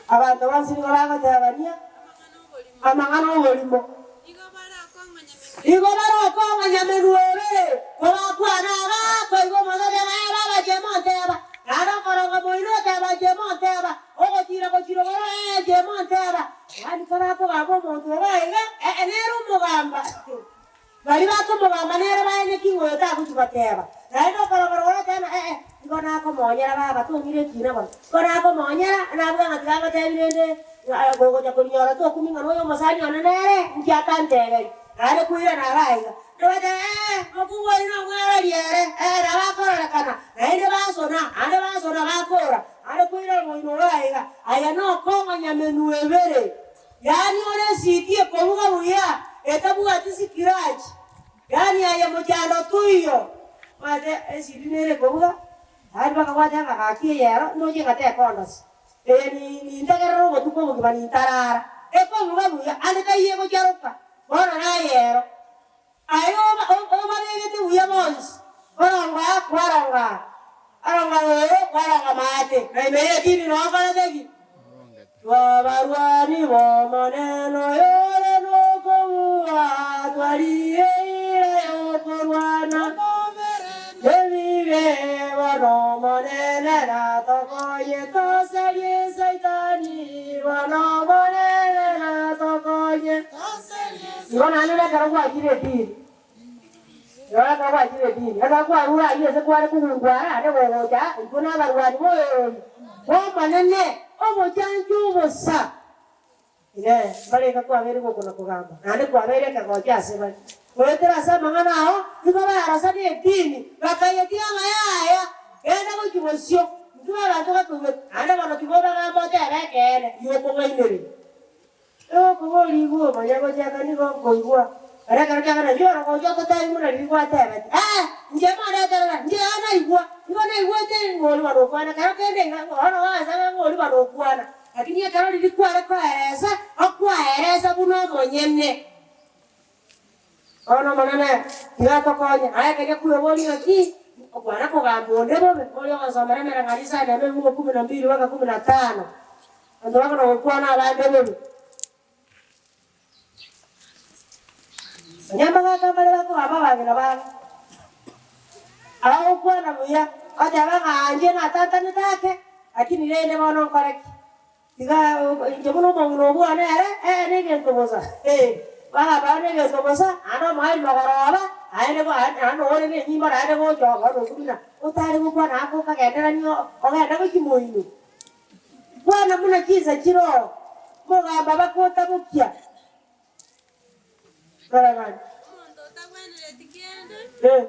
Abanto bonsi nigo bagotebania amang'ana 'oborimo. Nigo bare okong'anya menwa ebere, kobakwana aba, koigwa omonto oteba, Ee baba, inche monteba. Naende okoronga moino oteba, Inche monteba. Ogotiira gochia rogoro, Ee, inche monteba. Yaani kabakogamba omonto obo aiga, ee, nere omogamba. Baria bakomogamba nere baenye ki ng'a oyo tagochia goteba. Naende okorongora goteba ng'a ee, igo nakomonyera baba, tong'ira ekina bono. Igo nakomonyera, nabua ng'a tiga ngotebi rende gogocha korinyora tokumi ng'a noyo omosani one nere, inki atanteberia. Naende koirana abe aiga. Ndobateba ee, mokungu oyio nomwerori ere, ee, nabo akororekana. Naende basona, naende basona bakora, naende koirana omoino oyo aiga. Aya nokong'anya menwa ebere. Yaani ore esiti ekobuga buya etabwati sikirachi, yaani aye mochando toiyo. Omanyete esiti nere ekobuga, yaani mpaka gwateba ng'a gaki eye ero ndoche ng'a tekondosia. Eye ni nintegerere obotuko obogima nintarara. Ekobuga buya ande taiyo egocharoka, bono naye ero. Aye oba obabegete buya bonsi, orongo aa kwaronga aa, orongo roro kwaronga maate, na ime y'etini noo okorete ki? Twabarwani b'Omonene oyore nokobua, twariire eira y'okorwana nebibe, bono Omonene natokonye toserie Saitani, bono Omonene natokonye. Igo naende nekero gwachire edini, igo ekero gwachire edini, ekero kwarure ayio ase kware kogungwara ande gogocha aa, intwe nabarwani b'oyorori bw'Omonene, omochancho obosa. Inee! Mbarenge kwabeire gokona kogamba, naende kwabeire ekegocha ase bare? Goetera ase amang'ana ao nigo barosa nedini, bakayetiga ng'a yaya, genda gochia bosio, intwe abanto gatoigwete, naende bono tibobagamba otebe ekeene, gi'okong'ainereria. Okoborigwa omanye gochaka nigo nkoigwa, ere ekero kiagera nainche orogocha ototebi buna riria gwatebete. Ee, inche mondeterera, inche iga naigwa, nigo naigwete ng'a oria bono okwana, kero kende iga bono gwansa ng'a oria bono okwana, lakini ekero riria kware koeresa, okwaeresa buna omonyene. Bono Omonene tiga atokonye, aye keria kweboria ng'aki okwana kogamba onde bobe, oria ogosomera emereng'anio isano na emebugo kumi na mbili mpaka kumi na tano, abanto bakona gokwana abande bobe. Onye amagaka mbare bakogamba abang'ina babo, abagokwana buya, oteba ng'a inche natantanete ake, lakini rende bono nkore ki? Tiga inche buna omong'ina obwane ere, ee, negento bosa, ee, bagamba negento bosa, naende omoerio mogoroba, naende bo naende ore nenyimbo naende gocha obono okobina, otare gokwana ake okagenderania ogende gochia moino. Kwana buna chinsa chire oo, mogamba bakotabokia. Rora gani. Omonto otagwenereti kende. Ee.